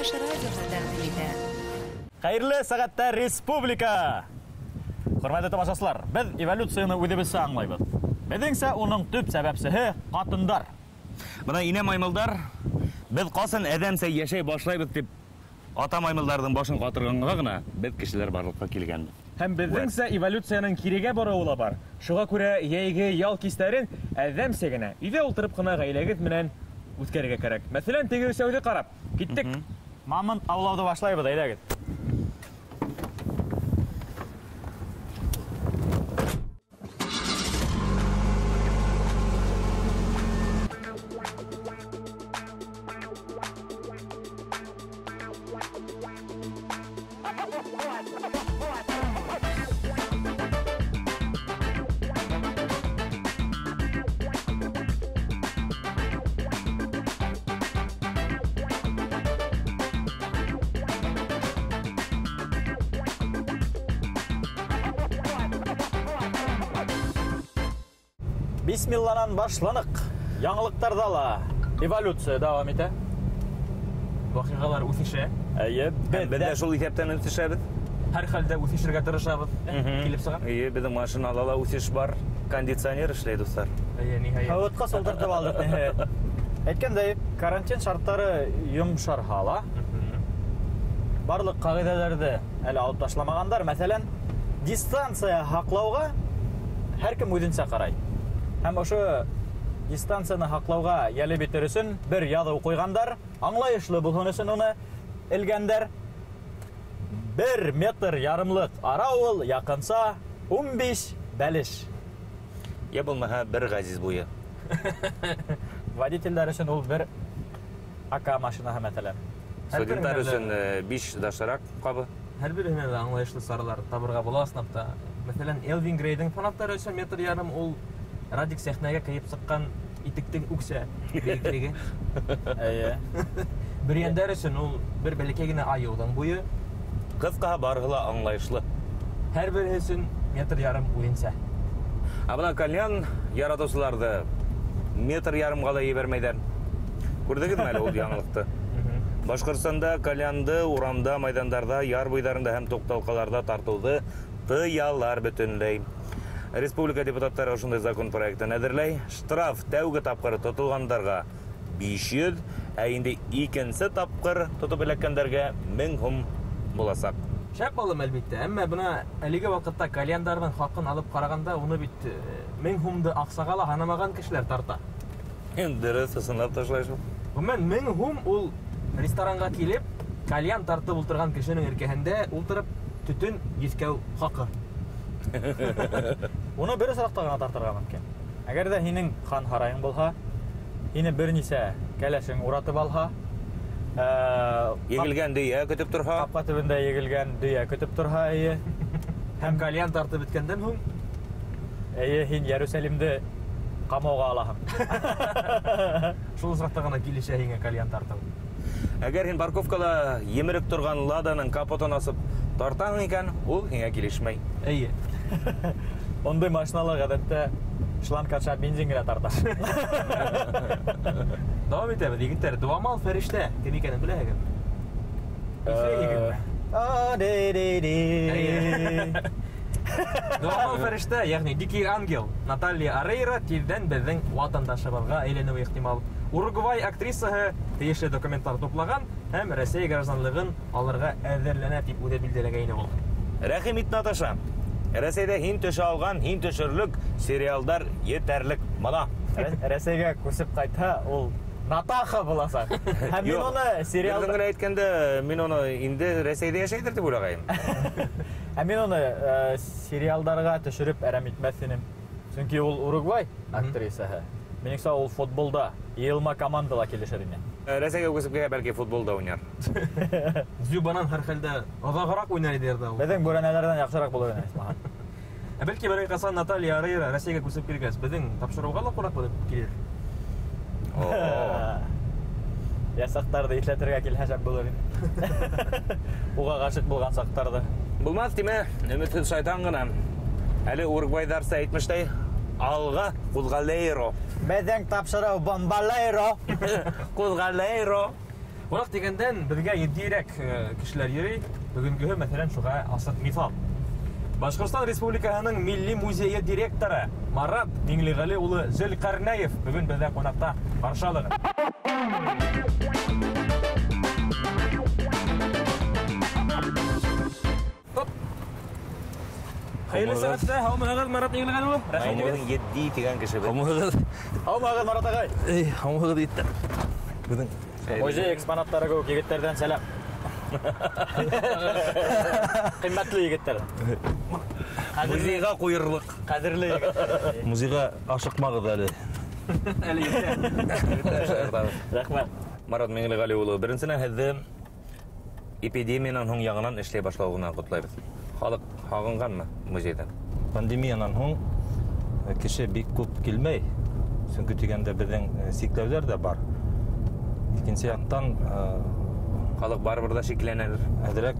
Үҫеш радиоһы тәҡдим итә. Хәйерле сәғәттә, республика! Хөрмәтле тамашасылар, беҙ эволюцияны үҙебеҙсә аңлайбыҙ. Беҙҙеңсә уның төп сәбәпсеһе ҡатындар. Бына инә маймылдар, беҙ ҡасан әҙәмсә йәшәй башлайбыҙ тип ата маймылдарҙың башын ҡатырғанға ғына беҙ кешеләр барлыҡҡа килгәнбеҙ. Һәм беҙҙеңсә эволюцияның кирегә барыуы ла бар. Шуға күрә йәйге ял кистәрен әҙәмсә генә өйҙә ултырып ҡына ғаиләгеҙ менән үткәрергә кәрәк. Мәҫәлән, теге өсәүҙе ҡарап киттек. Мамонт аулауҙы башлайбыҙ, әйҙәгеҙ. Бисмилланан башланыҡ. Яңылыҡтарҙа ла эволюция дауам итә. Ваҡиғалар үҫешә. Эйе, беҙ дә шул иҫәптән үҫешәбеҙ. Һәр хәлдә үҫешергә тырышабыҙ. Килеп сыға. Эйе, беҙҙең машинала ла үҫеш бар. Кондиционер эшләй, дуҫтар. Эйе, ниһайәт. Һауытҡа солдыртып алдыҡ, ниһайәт. Әйткәндәй, карантин шарттары йомшарһа ла, барлыҡ ҡағиҙәләрҙе әле алып ташламағандар. Мәҫәлән, дистанция һаҡлауға һәр кем үҙенсә ҡарай. Һәм ошо дистанцияны һаҡлауға йәлеп итер өсөн бер яҙыу ҡуйғандар, аңлайышлы булһын өсөн уны элгәндәр. 1,5 метр ара ул яҡынса 15 бәлеш. Йә булмаһа бер ғәзиз буйы. Водителдәр өсөн ул бер АК машинаһы мәҫәлән. Студенттар өсөн 5 доширак ҡабы. Һәр береһенә лә аңлайышлы саралар табырға була ысынлап та. Мәҫәлән, Элвин Грейҙың фанаттары өсөн 1,5 метр ул Радик сәхнәгә кейеп сыҡҡан итектең үксә бейеклеге. Эйе. Бөрйәндәр өсөн ул бер бәләкәй генә айыуҙың буйы. Ҡыҫҡаһы барыһы ла аңлайышлы. Һәр береһе өсөн 1,5 метр үҙенсә. Ә бына кальян яратыусыларҙы 1,5 метрға ла ебәрмәйҙәр. Күрҙегеҙме әле ул яңылыҡты? Башҡортостанда кальянды урамда, майҙандарҙа, яр буйҙарында һәм туҡталҡаларҙа тартыуҙы тыялар бөтөнләй. Республика депутаттары ошондай закон проектын әҙерләй. Штраф тәүге тапҡыр тотолғандарға 500, ә инде икенсе тапҡыр тотоп эләккәндәргә 1000 һум буласаҡ. Шәп алым, әлбиттә, әммә бына әлеге ваҡытта кальяндарҙың хаҡын алып ҡарағанда уны бит 1000 һумды аҡсаға ла һанамаған кешеләр тарта. Дөрөҫ, ысынлап та шулай шул. Ғөмүмән, 1000 һум ул ресторанға килеп, кальян тартып ултырған кешенең эргәһендә ултырып төтөн еҫкәү хаҡы. Уны бер осраҡта ғына тартырға мөмкин. Әгәр ҙә һинең хан һарайың булһа, һине бер нисә кәләшең уратып алһа, егелгән дөйә көтөп торһа, ҡапҡа төбөндә егелгән дөйә көтөп торһа, эйе. Һәм кальян тартып бөткәндән һуң, эйе, һин Иерусалимде ҡамауға алаһың. Шул осраҡта ғына килешә һиңә кальян тартыу. Әгәр һин парковкала емерек торған Ладаның капотын асып тартаһың икән, ул һиңә килешмәй. Эйе. Ундай машинала ғәҙәттә шланг аша бензин генә тарта. Дауам итәбеҙ, егеттәр. Дыуамал фәрештә кем икәнен беләһегеҙме? Иҫләйһегеҙме? Дыуамал фәрештә, йәғни Дикий ангел Наталья Орейро тиҙҙән беҙҙең ватандашыбыҙға әйләнеүе ихтимал. Уругвай актрисаһы тейешле документтар туплаған һәм Рәсәй гражданлығын алырға әҙерләнә тип үҙе билдәләгәйне ул. Рәхим ит, Наташа. Рәсәйҙә һин төшә алған, һин төшөрлөк сериалдар етәрлек. Бына. Рәсәйгә күсеп ҡайтһа, ул Натаха буласаҡ. Һәм мин уны сериалда... Дөрөҫөн генә әйткәндә, мин уны инде Рәсәйҙә йәшәйҙер тип уйлағайым. Ә мин уны сериалдарға төшөрөп әрәм итмәҫ инем. Сөнки ул Уругвай актрисаһы. Минеңсә, ул футболда йыйылма командала килешер ине. Рәсәйгә күсеп килһә, бәлки футболда уйнар. Дзюбанан һәр хәлдә оҙағыраҡ уйнар ине ул. Беҙҙең бүрәнәләрҙән яҡшыраҡ булыр ине, исмаһам. Ә бәлки берәй ҡасан Наталья Орейро Рәсәйгә күсеп килгәс, беҙҙең тапшырыуға ла ҡунаҡ булып килер. Ясаҡтарҙы иҫләтергә килһә шәп булыр ине. Уға ғашиҡ булған саҡтарҙы. Булмаҫ тимә, өмөтһөҙ шайтан ғына. Әле уругвайҙарса әйтмештәй, алға ҡуҙғалейро. Беҙҙең тапшырыу бомбалейро. Ҡуҙғалейро. Ҡунаҡ тигәндән беҙгә етдиерәк кешеләр йөрөй. Бөгөнгөһө, мәҫәлән, шуға асыҡ миҫал. Башҡортостан Республикаһының Милли музейы директоры Марат Миңлеғәле улы Зөлҡәрнәев бөгөн беҙҙә ҡунаҡта. Ҡаршы алығыҙ. Хәйерле сәғәттә, һаумыһығыҙ, Марат Миңлеғәле улы. Рәхмәт. Һаумыһығыҙ, етди тигән кеше беҙ. Һаумыһығыҙ. Һаумыһығыҙ, Марат ағай. Эй, һаумыһығыҙ, егеттәр. Беҙҙең музей экспонаттары кеүек егеттәрҙән сәләм. Ҡиммәтле егеттәр. Музейға ҡуйырлыҡ. Ҡәҙерле егеттәр. Музейға ашыҡмағыҙ әле. Әле етә. Рәхмәт. Марат Миңлеғәле улы, беренсенән һеҙҙе эпидемиянан һуң яңынан эшләй башлауы менән ҡотлайбыҙ. Халыҡ һағынғанмы музейҙан? Пандемиянан һуң кеше бик күп килмәй. Сөнки тигәндә беҙҙең сикләүҙәр ҙә бар. Икенсе яҡтан, халыҡ барыбер ҙә шикләнәлер. Әҙерәк,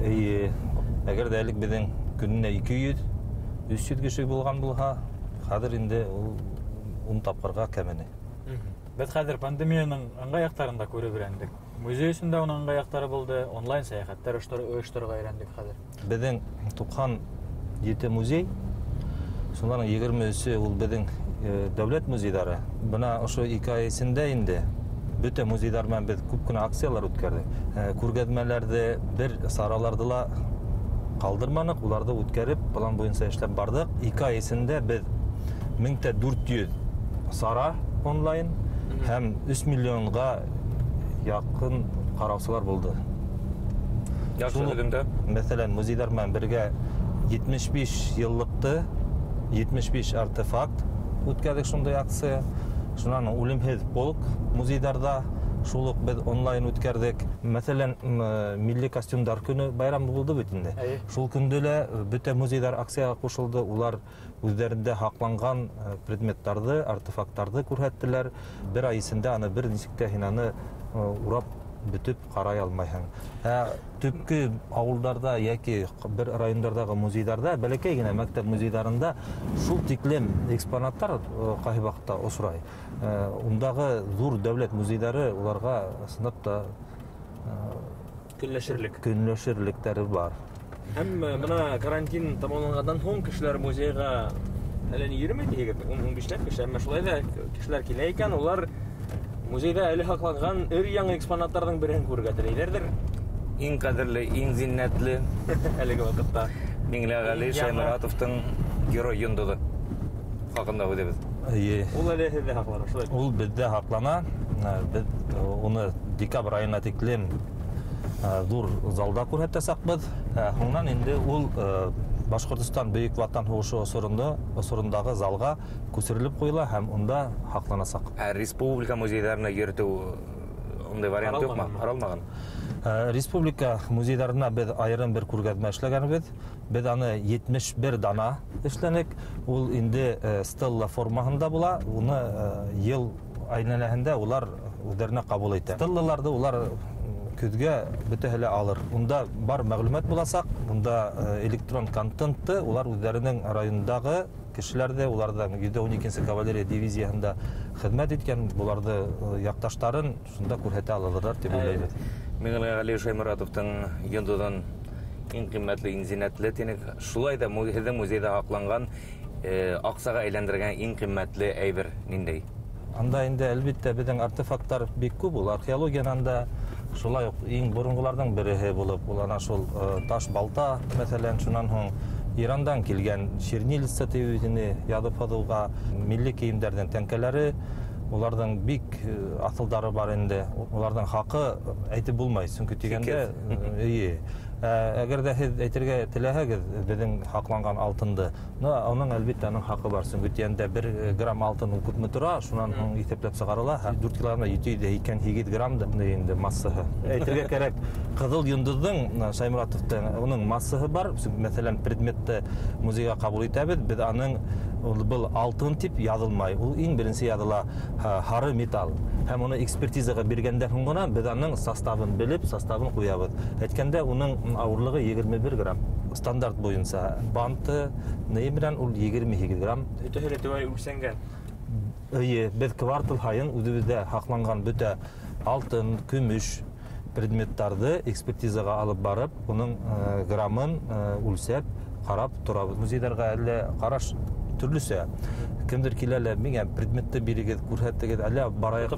эйе, әгәр ҙә элек беҙҙең көнөнә 200, 300 кеше булған булһа, хәҙер инде ул 10 тапҡырға кәмене. Беҙ хәҙер пандемияның ыңғай яҡтарын да күреп өйрәндек. Музей өсөн дә уның ыңғай яҡтары булды, онлайн сәйәхәттәр ойошторорға өйрәндек хәҙер. Беҙҙең 97 музей, шуларҙың 23-ө ул беҙҙең дәүләт музейҙары. Бына ошо 2 ай эсендә инде бөтә музейҙар менән беҙ күп кенә акциялар үткәрҙек. Күргәҙмәләрҙе, бер сараларҙы ла ҡалдырманыҡ, уларҙы үткәреп, план буйынса эшләп барҙыҡ. 2 ай эсендә беҙ 1400 сара онлайн һәм 3 миллионға яҡын ҡараусылар булды. Яҡшы Шул һөҙөмтә. Мәҫәлән, музейҙар менән бергә 75 йыллыҡты, 75 артефакт үткәрҙек шундай акция. Шунан үлемһеҙ полк музейҙарҙа шул уҡ беҙ онлайн үткәрҙек. Мәҫәлән, милли костюмдар көнө байрамы булды бит инде. Шул көндө лә бөтә музейҙар акцияға ҡушылды. Улар үҙҙәрендә һаҡланған предметтарҙы, артефакттарҙы күрһәттеләр. Бер ай эсендә аны бер нисек тә һин аны урап бөтөп ҡарай алмайһың. Ә төпкө ауылдарҙа йәки бер райондарҙағы музейҙарҙа, бәләкәй генә мәктәп музейҙарында шул тиклем экспонаттар ҡайһы ваҡытта осрай. Ундағы ҙур дәүләт музейҙары уларға ысынлап та көнләшерлек. Көнләшерлектәре бар. Һәм бына карантин тамамланғандан һуң кешеләр музейға әллә ни йөрөмәй тиһегеҙ, ун бишләп кеше, әммә шулай ҙа кешеләр килә икән, улар музейҙа әле һаҡланған өр-яңы экспонаттарҙың береһен күрергә теләйҙәрҙер. Иң ҡәҙерле, иң зиннәтле әлеге ваҡытта Миңлеғәле Иң яңы. Шайморатовтың герой йондоҙо хаҡында һүҙебеҙ. Эйе. Ул әле һеҙҙә һаҡлана, шулай? Ул беҙҙә һаҡлана. Беҙ уны декабрь айына тиклем ҙур залда күрһәтәсәкбеҙ. Һуңынан инде ул Башҡортостан Бөйөк Ватан һуғышы осорондағы залға күсерелеп ҡуйыла һәм унда һаҡланасаҡ. Ә республика музейҙарына йөрөтөү ундай вариант юҡмы? Ҡаралмағанмы? Ҡаралмаған. Республика музейҙарына беҙ айырым бер күргәҙмә эшләгәнбеҙ. Беҙ аны 71 дана эшләнек. Ул инде стелла формаһында була. Уны йыл әйләнәһендә улар үҙҙәренә ҡабул итә. Стеллаларҙы улар көҙгә бөтәһе лә алыр. Унда бар мәғлүмәт буласаҡ, унда электрон контентты улар үҙҙәренең райондағы кешеләрҙе, уларҙың йөҙҙә ун икенсе кавалерия дивизияһында хеҙмәт иткән буларҙы яҡташтарын шунда күрһәтә алалар тип уйлайбыҙ. Миңлеғәле Шайморатовтың йондоҙон иң ҡиммәтле, иң зиннәтле тинек. Шулай ҙа һеҙҙең музейҙа һаҡланған, аҡсаға әйләндергән иң ҡиммәтле әйбер ниндәй? Анда инде әлбиттә беҙҙең артефакттар бик күп, ул археологиянан да шулай уҡ иң боронғоларҙың береһе булып, ул ана шул таш балта, мәҫәлән, шунан һуң Ирандан килгән чернильца тип ине яҙып һыҙыуға, милли кейемдәрҙең тәңкәләре, уларҙың бик аҫылдары бар инде. Уларҙың хаҡы әйтеп булмай, сөнки тигәндә, Фикер. эйе. Әгәр ҙә һеҙ әйтергә теләһәгеҙ, беҙҙең һаҡланған алтынды, но уның әлбиттә уның хаҡы бар, сөнки тигәндә 1 грамм алтын ул күпме тора, шунан һуң иҫәпләп сығарыла, һәм 4 килограммда ете йөҙ һикһән һигеҙ грамм да инде массаһы. Әйтергә кәрәк, Ҡыҙыл йондоҙҙоң, Шайморатовтың уның массаһы бар. Сөнки, мәҫәлән, предметты музейға ҡабул итәбеҙ, беҙ аның ул был алтын тип яҙылмай, ул иң беренсе яҙыла, һары металл. Һәм уны экспертизаға биргәндән һуң ғына беҙ аның составын белеп, составын ҡуябыҙ. Әйткәндә, уның ауырлығы 21 грамм. Стандарт буйынса банты ни менән ул 28 грамм. Бөтәһе лә теүәл үлсәнгән. Эйе, беҙ квартал һайын үҙебеҙҙә һаҡланған бөтә алтын, көмөш, предметтарҙы экспертизаға алып барып, уның граммын үлсәп, ҡарап торабыҙ. Музейҙарға әллә ҡараш төрлөсә. Кемдер килә лә, миңә предметты бирегеҙ, күрһәтегеҙ, әллә барайыҡ,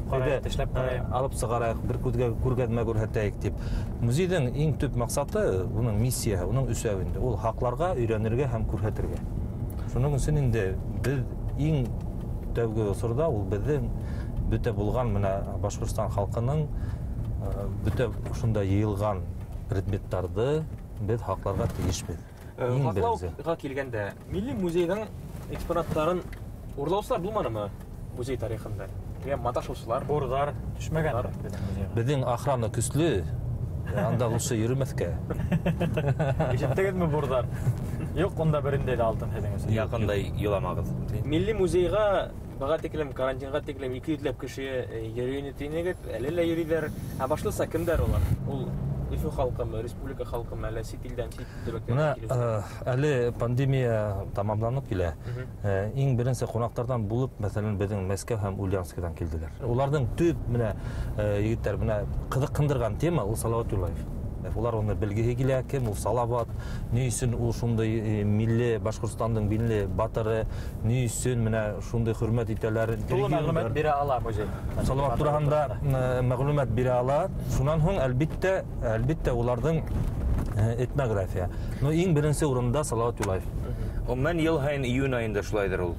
тешләп ҡарайыҡ, алып сығарайыҡ, бер күҙгә күргәҙмә күрһәтәйек тип. Музейҙың иң төп маҡсаты, уның миссияһы, уның өсәү инде. Ул һаҡларға, өйрәнергә һәм күрһәтергә. Шуның өсөн инде беҙ иң тәүге осорҙа ул беҙҙең бөтә булған менә Башҡортостан халҡының бөтә шунда йыйылған предметтарҙы беҙ һаҡларға тейешбеҙ. Һаҡлауға килгәндә, милли музейҙың экспонаттарын урлаусылар булманымы музей тарихында? Йә маташыусылар, бурҙар төшмәгән. Беҙҙең охрана көслө, анда лучше йөрөмәҫкә. Ишеттегеҙме, бурҙар? Юҡ, унда берендәй ҙә алтын һеҙҙең өсөн. Яҡындай юламағыҙ. Милли музейға баға тиклем, карантинға тиклем 200 ләп кеше йөрөй инегеҙ, әле лә йөрөйҙәр. Ә башлыса кемдәр улар? Ул Өфө халҡымы, республика халҡымы, әллә сит илдән, сит төбәктән Мына килеүселәр? Әле пандемия тамамланып килә. Иң беренсе ҡунаҡтарҙан булып, мәҫәлән, беҙҙең Мәскәү һәм Ульяновскиҙан килделәр. Уларҙың төп менә егеттәр менә ҡыҙыҡһындырған тема ул Салават Юлаев. Улар уны белгеһе килә, кем ул Салават, ни өсөн ул шундай милли Башҡортостандың милли батыры, ни өсөн менә шундай хөрмәт итәләр. Тулы мәғлүмәт бирә ала музей. Салават тураһында мәғлүмәт бирә ала. Шунан һуң әлбиттә уларҙың этнография. Но иң беренсе урында Салават Юлаев. Ғөмүмән, йыл һайын июнь айында шулайҙыр ул.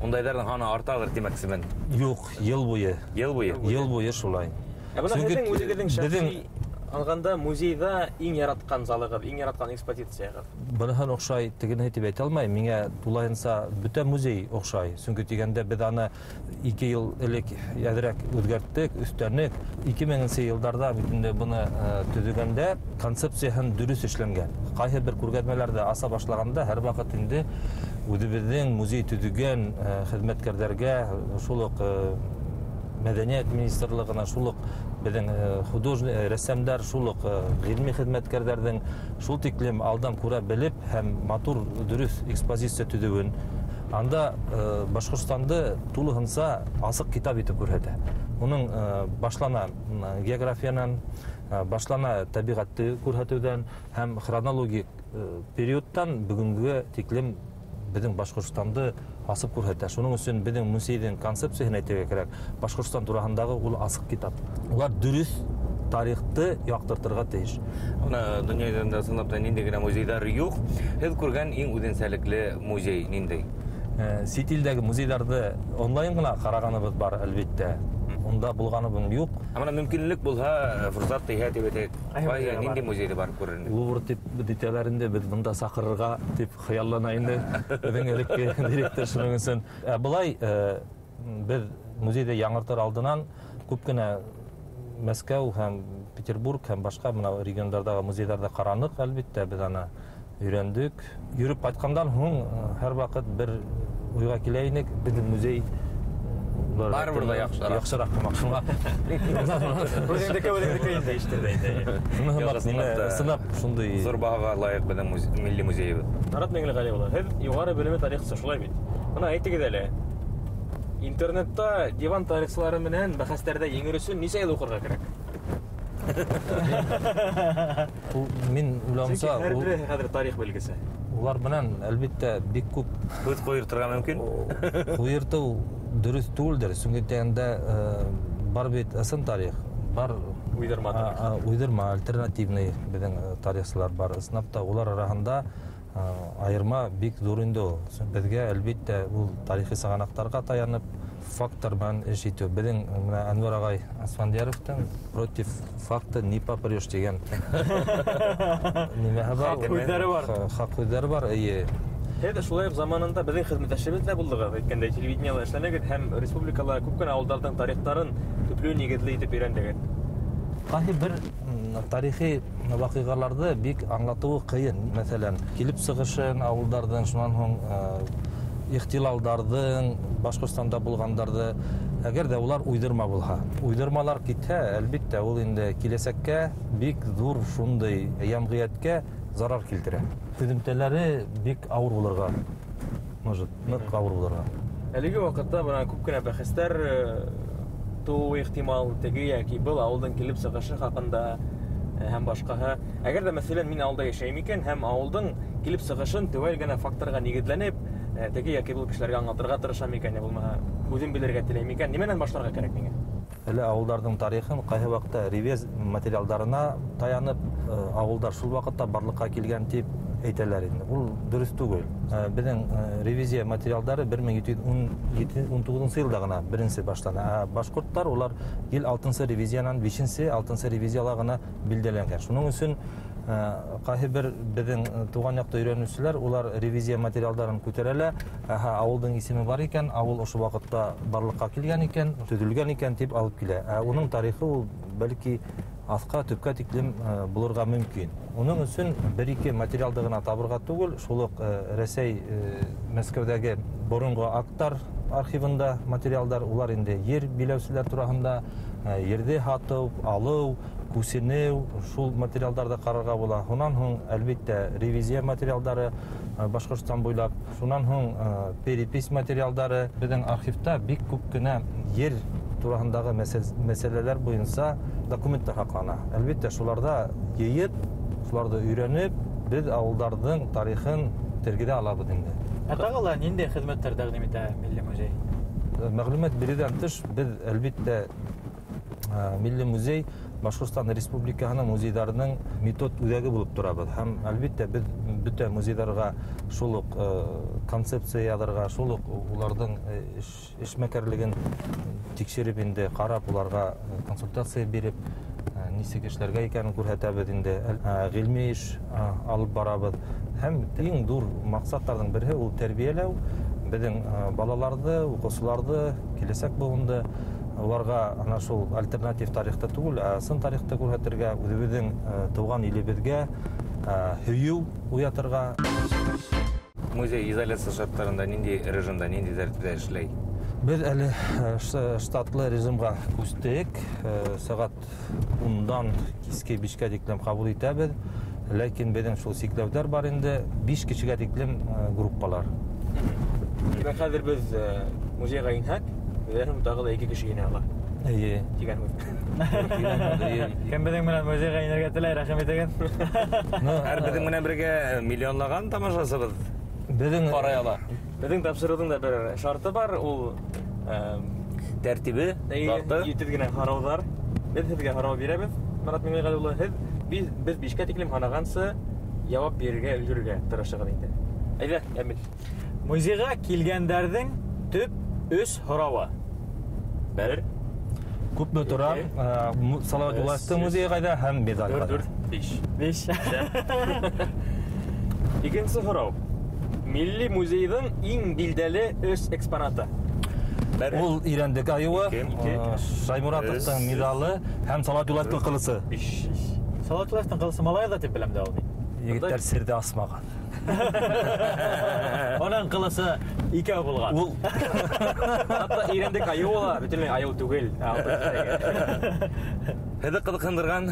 Ундайҙарҙың һаны арталыр тимәксемен. Юҡ, йыл буйы. Йыл буйы. Йыл буйы шулай. Ә бына Сөнки һеҙҙең үҙегеҙҙең шәхси беҙҙең алғанда музейҙа иң яратҡан залығыҙ, иң яратҡан экспозицияғыҙ? Быныһын оҡшай, тегенеһе тип әйтә алмайым. Миңә тулайынса бөтә музей оҡшай. Сөнки тигәндә беҙ аны 2 йыл элек әҙерәк үҙгәрттек, өҫтәнек. 2000 йылдарҙа бит инде быны төҙөгәндә концепцияһын дөрөҫ эшләнгән. Ҡайһы бер күргәҙмәләрҙе аса башлағанда һәр ваҡыт инде үҙебеҙҙең музей төҙөгән хеҙмәткәрҙәргә, шул уҡ мәҙәниәт министрлығына, шул уҡ беҙҙең художник, рәссамдар, шул уҡ ғилми хеҙмәткәрҙәрҙең шул тиклем алдан күрә белеп һәм матур дөрөҫ экспозиция төҙөүен, анда Башҡортостанды тулыһынса асыҡ китап итеп күрһәтә. Уның башлана географиянан, башлана тәбиғәтте күрһәтеүҙән һәм хронологик периодтан бөгөнгө тиклем беҙҙең Башҡортостанды асып күрһәтә. Шуның өсөн беҙҙең музейҙың концепцияһын әйтергә кәрәк. Башҡортостан тураһындағы ул асыҡ китап. Улар дөрөҫ тарихты яҡтыртырға тейеш. Бына донъя йөҙөндә ысынлап та ниндәй генә музейҙар юҡ. Һеҙ күргән иң үҙенсәлекле музей ниндәй? Сит илдәге музейҙарҙы онлайн ғына ҡарағаныбыҙ бар, әлбиттә. Унда булғаныбыҙ юҡ. Ә бына мөмкинлек булһа, форсат тейһә тип әйтәйек. Ай, Ҡайһы, музейға ниндәй барып. музейҙы барып күрер инек? Лувр тип әйтәләр инде, беҙ бында саҡырырға тип хыяллана инде беҙҙең элекке директор шуның өсөн. Ә былай, беҙ музейҙы яңыртыр алдынан күп кенә Мәскәү һәм Петербург һәм башҡа бына региондарҙағы музейҙарҙа ҡараныҡ, әлбиттә, беҙ аны өйрәндек. Йөрөп ҡайтҡандан һуң һәр ваҡыт бер уйға килә инек, беҙҙең музей улар Барыбер ҙә яҡшыраҡ. Яҡшыраҡ һымаҡ шуңа. Үҙеңдеке, үҙеңдеке инде иштерҙе инде. Шуны һымаҡ Яҡшыраҡ нимә, та. ысынлап шундай Ҙур баһаға лайыҡ беҙҙең милли музейыбыҙ. Марат Миңлеғәли улы, һеҙ юғары белеме тарихсы, шулай бит? Бына әйтегеҙ әле, интернетта диван тарихсылары менән бәхәстәрҙә еңер өсөн нисә йыл уҡырға кәрәк? Ул, мин уйлауымса, Сөнки һәр ул береһе хәҙер тарих белгесе. Улар менән, әлбиттә, бик күп Һүҙ ҡуйыртырға мөмкин. Ҡуйыртыу дөрөҫ түгелдер. Сөнки тигәндә, бар бит ысын тарих, бар Уйҙырма тарих. Уйҙырма, альтернативный беҙҙең тарихсылар бар. Ысынлап та улар араһында айырма бик ҙур инде ул. Беҙгә, әлбиттә, ул тарихи сығанаҡтарға таянып, факттар менән эш итеү. Беҙҙең менә Әнвәр ағай Асфандияровтың против факта не попрешь тигән нимәһе бар? Хаҡ һүҙҙәре бар. Хаҡ һүҙҙәре бар, эйе. Һеҙ шулай уҡ заманында беҙҙең хеҙмәттәшебеҙ ҙә булдығыҙ. Әйткәндәй, телевидениела эшләнегеҙ һәм республикала күп кенә ауылдарҙың тарихтарын төплө нигеҙле итеп өйрәндегеҙ. Ҡайһы бер тарихи ваҡиғаларҙы бик аңлатыуы ҡыйын. Мәҫәлән, килеп сығышын ауылдарҙың, шунан һуң ихтилалдарҙың, Башҡортостанда булғандарҙы, әгәр ҙә улар уйҙырма булһа, уйҙырмалар китһә, әлбиттә, ул инде киләсәккә бик ҙур шундай йәмғиәткә зарар килтерә. Һөҙөмтәләре бик ауыр булырға, может, ныҡ ауыр булырға. Әлеге ваҡытта бына күп кенә бәхәстәр тыуыуы ихтимал, теге йәки был ауылдың килеп сығышы хаҡында. һәм башҡаһы. Әгәр ҙә, мәҫәлән, мин ауылда йәшәйем икән һәм ауылдың килеп сығышын теүәл генә факторға нигеҙләнеп, теге йәки был кешеләргә аңлатырға тырышам икән, я булмаһа үҙем белергә теләйем икән, нимәнән башларға кәрәк миңә? Әле ауылдарҙың тарихын ҡайһы ваҡытта ревез материалдарына таянып, ауылдар шул ваҡытта барлыҡҡа килгән тип әйтәләр инде. Ул дөрөҫ түгел. Беҙҙең ревизия материалдары 1719 йылда ғына беренсе башлана. Ә башҡорттар улар ел 6-нсы ревизиянан 5-нсе, 6-нсы ревизияла ғына билдәләнгән. Шуның өсөн ҡайһы бер беҙҙең тыуған яҡты өйрәнеүселәр улар ревизия материалдарын күтәрә лә, аһа, ауылдың исеме бар икән, ауыл ошо ваҡытта барлыҡҡа килгән икән, төҙөлгән икән тип алып килә. Ә уның тарихы ул бәлки аҫҡа төпкә тиклем булырға мөмкин. Уның өсөн бер-ике материалды ғына табырға түгел, шул уҡ Рәсәй Мәскәүҙәге боронғо акттар архивында материалдар, улар инде ер биләүселәр тураһында, ерҙе һатыу, алыу, күсенеү, шул материалдарҙы ҡарарға була. Унан һуң, әлбиттә, ревизия материалдары Башҡортостан буйлап, шунан һуң перепись материалдары. Беҙҙең архивта бик күп кенә ер тураһындағы мәсьәләләр буйынса документтар һаҡлана. Әлбиттә, шуларҙа йыйып, шуларҙы өйрәнеп, беҙ ауылдарҙың тарихын тергеҙә алабыҙ инде. Ә тағы ла ниндәй хеҙмәттәр тәҡдим итә Милли музей? Мәғлүмәт биреүҙән тыш, беҙ әлбиттә Милли музей Башҡортостан Республикаһының музейҙарының метод үҙәге булып торабыҙ. Һәм әлбиттә беҙ бөтә музейҙарға шул уҡ концепция яҙырға, шул уҡ уларҙың эшмәкәрлеген тикшереп инде, ҡарап, уларға консультация биреп, нисек эшләргә икәнен күрһәтәбеҙ инде. Ғилми эш алып барабыҙ. Һәм иң ҙур маҡсаттарҙың береһе ул тәрбиәләү. Беҙҙең балаларҙы, уҡыусыларҙы, киләсәк быуынды уларға ана шул альтернатив тарихта түгел, ә сын тарихты күрһәтергә, үҙебеҙҙең тыуған илебеҙгә һөйөү уятырға. Музей изоляция шарттарында ниндәй режимда, ниндәй тәртиптә эшләй? Беҙ әле штатлы режимға күстек. Сәғәт 10-дан киске 5-кә тиклем ҡабул итәбеҙ. Ләкин беҙҙең шул сикләүҙәр бар инде, 5 кешегә тиклем группалар. Тимәк, хәҙер беҙ музейға инһәк, беҙҙән һуң тағы ла 2 кеше инә ала. Эйе. Тигән һүҙ. Кем беҙҙең менән музейға инергә теләй, рәхим итегеҙ. Һәр беҙҙең менән бергә миллионлаған тамашасыбыҙ беҙҙең ҡарай ала. Беҙҙең тапшырыуҙың да бер шарты бар, ул тәртибе, шарты. Тиҙ генә һорауҙар. Беҙ һеҙгә һорау бирәбеҙ, Марат Миңлеғәли улы, һеҙ беҙ 5-кә тиклем һанағансы яуап бирергә өлгөрөргә тырышығыҙ инде. Әйҙә, Әмил. Музейға килгәндәрҙең төп 3 һорауы. Бер. Күпме тора Салават Юлаевтың музейы ҡайҙа һәм медаль ҡайҙа? 4, 5. 5. Икенсе һорау. Милли музейҙың иң билдәле 3 экспонаты. Ул Ирәндек айыуы, Шаймуратовтың медалы һәм Салават Юлаевтың ҡылысы. 5. Салават Юлаевтың ҡылысы малайҙа тип беләм дә ул. Егеттәр серҙе асмаған. Уның ҡылысы икәү булған. Ул хатта Ирәндек айыуы ла бөтөнләй айыу түгел. Һеҙҙе ҡыҙыҡһындырған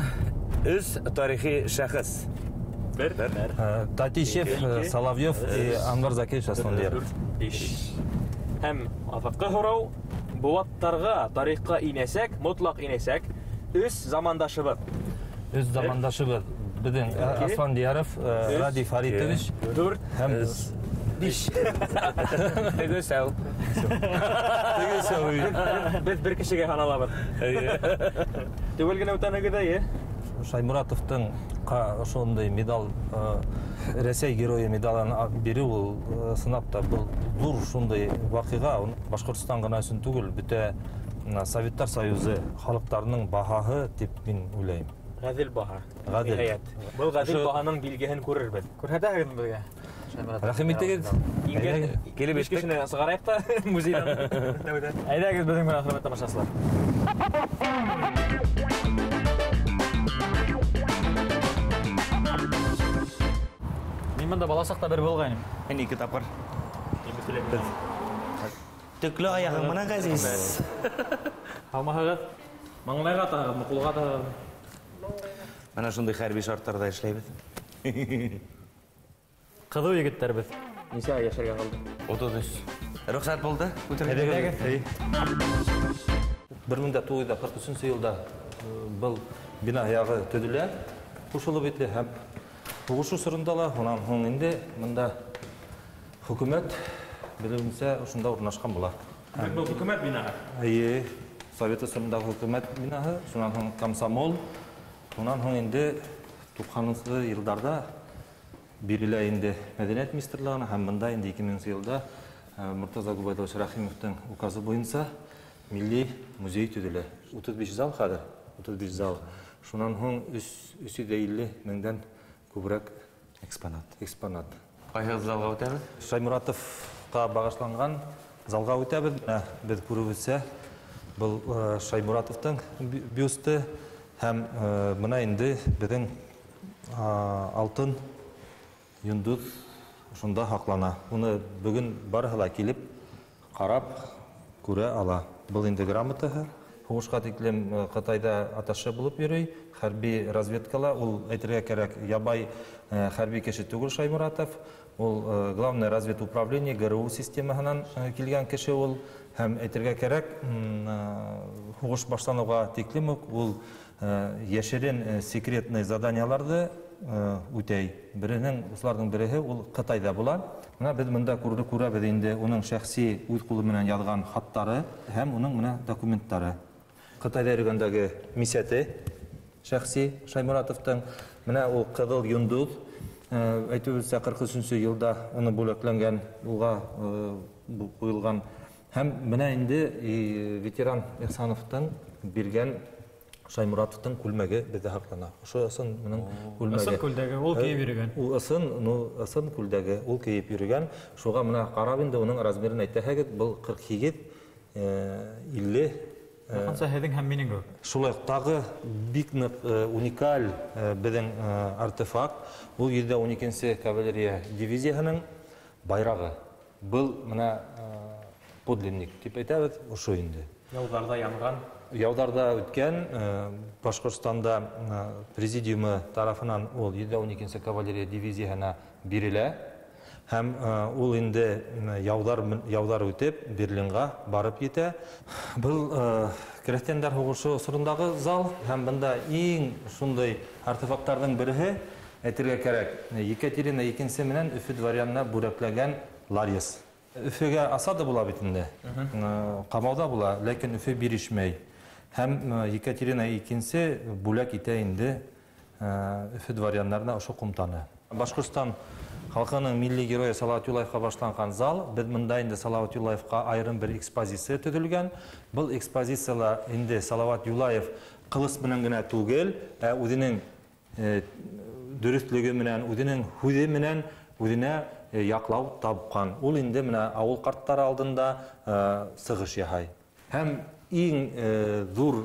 3 тарихи шәхес. Бер. Татищев, Соловьев и Анвар Закирович Асфандияров. 5. Һәм аҙаҡҡы һорау, быуаттарға тарихҡа инәсәк, мотлаҡ инәсәк, 3 замандашыбыҙ. 3 замандашыбыҙ. Беҙҙең Асфандияров, Радий Фаритович 4 һәм 5. Теге сәү. Теге сәү. Беҙ бер кешегә һаналабыҙ. Түгел генә үтәнегеҙ, эйе. Шаймуратовтың ошондай медал, Рәсәй геройы медалын биреү ул сынап та был ҙур шундай ваҡиға. Башҡортостан ғына өсөн түгел, бөтә Советтар Союзы халыҡтарының баһаһы тип мин уйлайым. Ғәҙел баһа. Ғәҙел. Ниһайәт. Был ғәҙел баһаның билгеһен күрербеҙ. Күрһәтәһегеҙме беҙгә? Рәхим итегеҙ. Килеп еттек. Кешене сығарайыҡ та музейҙан. Әйҙәгеҙ беҙҙең менән, хөрмәтле тамашасылар. Мин бында бала саҡта бер булғайным. Мин 2 тапҡыр. Төклө аяғың менән, Ғәзиз. Һаумыһығыҙ? Маңлайға тағығыҙмы, ҡулға тағығыҙмы? Мына шундай хәрби шарттарҙа эшләйбеҙ. Ҡыҙыу егеттәр беҙ. Нисә йәшәргә ҡалды? 33. Рөхсәт булды. Әйҙәгеҙ. 1943 йылда был бина яғы төҙөлә. ҡушылып итте һәм һуғыш осоронда ла, унан һуң инде бында хөкүмәт белеүенсә ошонда урынлашҡан була. Был хөкүмәт бинаһы. Эйе, Совет осорондағы хөкүмәт бинаһы, шунан һуң комсомол, унан һуң инде 90-нсы йылдарҙа бирелә инде мәҙәниәт министрлығына һәм бында инде 2000 йылда Муртаза Губайдуллович Рахимовтың указы буйынса милли музей төҙөлә. 35 зал хәҙер, 35 зал. Шунан һуң 350 меңдән күберәк экспонат. Ҡайһы залға үтәбеҙ? Шаймуратовҡа бағышланған залға үтәбеҙ. Беҙ күреүебеҙсә, был Шаймуратовтың бюсты һәм бына инде беҙҙең алтын йондоҙ шунда һаҡлана. Уны бөгөн барыһы ла килеп ҡарап күрә ала. Был инде грамотаһы. Һуғышҡа тиклем Ҡытайҙа атташе булып йөрөй, хәрби разведкала. Ул әйтергә кәрәк, ябай хәрби кеше түгел Шаймуратов. Ул главное разведуправление ГРУ системаһынан килгән кеше ул. Һәм әйтергә кәрәк, һуғыш башланыуға тиклем үк ул йәшерен секретный заданияларҙы үтәй. Уларҙың береһе ул Ҡытайҙа була. Бына беҙ бында күрәбеҙ инде уның шәхси үҙ ҡулы менән яҙған хаттары һәм уның менә документтары. Ҡытайҙа йөрөгәндәге мисәте шәхси Шаймуратовтың. Менә ул ҡыҙыл йондоҙ, әйтеүенсә 43-нсө йылда уны бүләкләнгән, уға ҡуйылған. Һәм менә инде ветеран Ихсановтың биргән Шаймуратовтың күлмәге беҙҙә һаҡлана. Ошо ысын менең күлмәге. Ысын күлдәге ул кейеп йөрөгән. Ул ысын, ну, ысын күлдәге ул кейеп йөрөгән. Шуға мына ҡарап инде уның размерын әйтәһегеҙ, был 48, 50. Яҡынса һеҙҙең һәм минең кеүек. Шулай уҡ тағы бик ныҡ уникаль беҙҙең артефакт. Ул 112-нсе кавалерия дивизияһының байрағы. Был мына подлинник тип әйтәбеҙ, ошо инде. Яуҙарҙа янған. Яуҙарҙа үткән Башҡортостанда президиумы тарафынан ул 112-нсе кавалерия дивизияһына бирелә. Һәм ул инде яуҙар үтеп Берлинға барып етә. Был крәҫтиәндәр һуғышы осорондағы зал һәм бында иң шундай артефакттарҙың береһе әйтергә кәрәк. Екатерина икенсе менән Өфө дворянына бүләкләгән ларец. Өфөгә осада була бит инде. Ҡамауҙа була, ләкин Өфө бирешмәй. Һәм Екатерина икенсе бүләк итә инде Өфө дворяннарына ошо ҡумтаны. Башҡортостан халҡының милли геройы Салауат Юлаевҡа башланған зал. Беҙ бында инде Салауат Юлаевҡа айырым бер экспозиция төҙөлгән. Был экспозицияла инде Салауат Юлаев ҡылыс менән генә түгел, ә үҙенең дөрөҫлөгө менән, үҙенең һүҙе менән үҙенә яҡлау тапҡан. Ул инде менә ауыл ҡарттары алдында сығыш яһай. Һәм иң ҙур,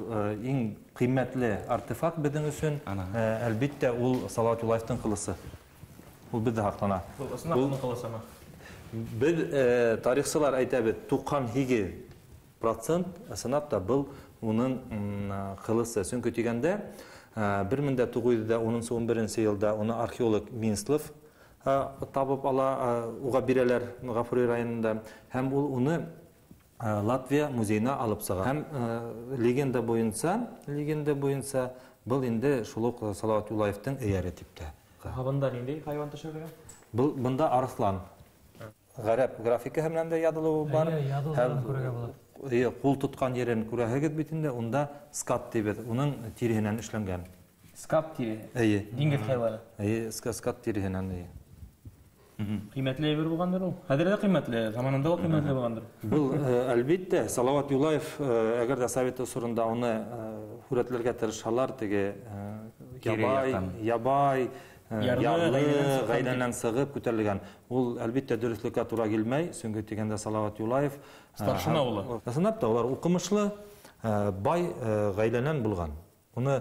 иң ҡиммәтле артефакт беҙҙең өсөн, әлбиттә, ул Салауат Юлаевтың ҡылысы. Ул беҙҙә һаҡлана. Был ысынлап уның ҡылысымы? Беҙ тарихсылар әйтәбеҙ, 98% ысынлап та был уның ҡылысы. Сөнки тигәндә, 1910-11 йылда уны археолог Минслов табып ала, уға бирәләр Ғафури районында, һәм ул уны Латвия музейына алып сыға. Һәм легенда буйынса был инде шул уҡ Салауат Юлаевтың эйәре тип тә. Бында ниндәй хайуан төшөрөлгән? Был бында арыҫлан. Ғәрәп графикаһы менән дә яҙылыуы бар. Эйе, яҙыуҙарын күрергә була. Эйе, ҡул тотҡан ерен күрәһегеҙ бит инде, унда скат тибеҙ, уның тиреһенән эшләнгән. Скат тиреһе? Эйе. Диңгеҙ хайуаны? Эйе, скат тиреһенән, эйе. Ҡиммәтле әйбер булғандыр ул. Хәҙер ҙә ҡиммәтле, заманында ла ҡиммәтле булғандыр. Был, әлбиттә, Салауат Юлаев, әгәр ҙә совет осоронда уны һүрәтләргә тырышһалар, теге ябай, ярлы ғаиләнән сығып күтәрелгән. Ул әлбиттә дөрөҫлөккә тура килмәй, сөнки тигәндә Салауат Юлаев старшина улы. Ысынлап та улар уҡымышлы, бай ғаиләнән булған. Уны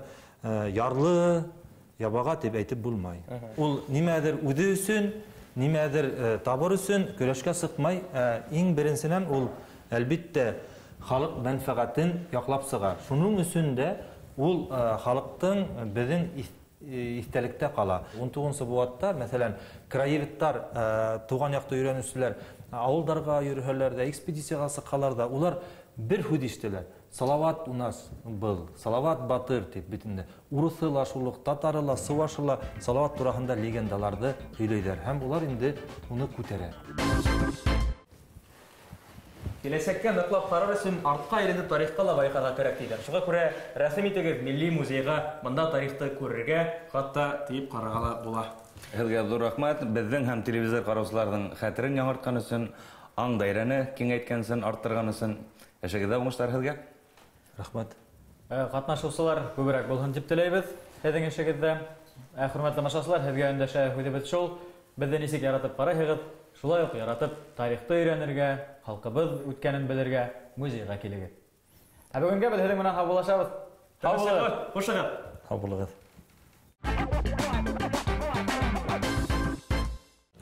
ярлы, ябаға тип әйтеп булмай. Ул нимәҙер үҙе өсөн, нимәҙер табыр өсөн көрәшкә сыҡмай. Иң беренсенән ул әлбиттә халыҡ мәнфәғәтен яҡлап сыға. Шуның өсөн дә ул халыҡтың беҙҙең иҫтәлектә ҡала. 19-нсы быуатта, мәҫәлән, краеведтар, тыуған яҡты өйрәнеүселәр ауылдарға йөрөһәләр ҙә, экспедицияға сыҡһалар ҙа, улар бер һүҙ ишетәләр. Салават у нас был, Салават батыр тип бит инде. Урыҫы ла шул уҡ, татары ла, сыуашы ла Салават тураһында легендаларҙы һөйләйҙәр һәм улар инде уны күтәрә. Киләсәккә ныҡлап ҡарар өсөн артҡа әйләнеп тарихҡа ла байҡарға кәрәк тиҙәр. Шуға күрә рәхим итегеҙ Милли музейға, бында тарихты күрергә, хатта тейеп ҡарарға ла була. Һеҙгә ҙур рәхмәт. Беҙҙең һәм телевизор ҡараусыларҙың хәтерен яңыртҡан өсөн, аң даирәне киңәйткән өсөн, арттырған өсөн. Эшегеҙҙә уңыштар һеҙгә. Рәхмәт. Ҡатнашыусылар күберәк булһын тип теләйбеҙ һеҙҙең эшегеҙҙә. Хөрмәтле тамашасылар, һеҙгә өндәшә һүҙебеҙ шул. Беҙҙе нисек яратып ҡарайһығыҙ, шулай уҡ яратып тарихты өйрәнергә, халҡыбыҙ үткәнен белергә музейға килегеҙ. Ә бөгөнгә беҙ һеҙҙең менән һаубуллашабыҙ. Һау булығыҙ. Хушығыҙ. Һау булығыҙ.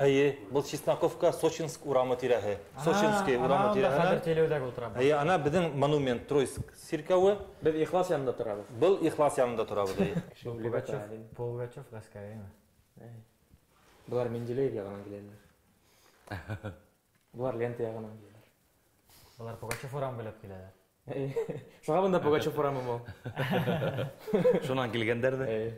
Әйе, был Чесноковка Сочинск урамы тирәһе. Сочинский урамы тирәһе. Хәҙер теләүҙәге ултырабыҙ. Әйе, ана беҙҙең монумент Тройск сиркәүе. Беҙ Ихлас янында торабыҙ. Был Ихлас янында торабыҙ, әйе. Пугачев ғәскәреме? Былар Менделеев яғынан киләләр. Былар Лента яғынан киләләр. Былар Пугачев урамы буйлап киләләр. Шуға бында Пугачев урамы был. Шунан килгәндәр ҙә. Эйе.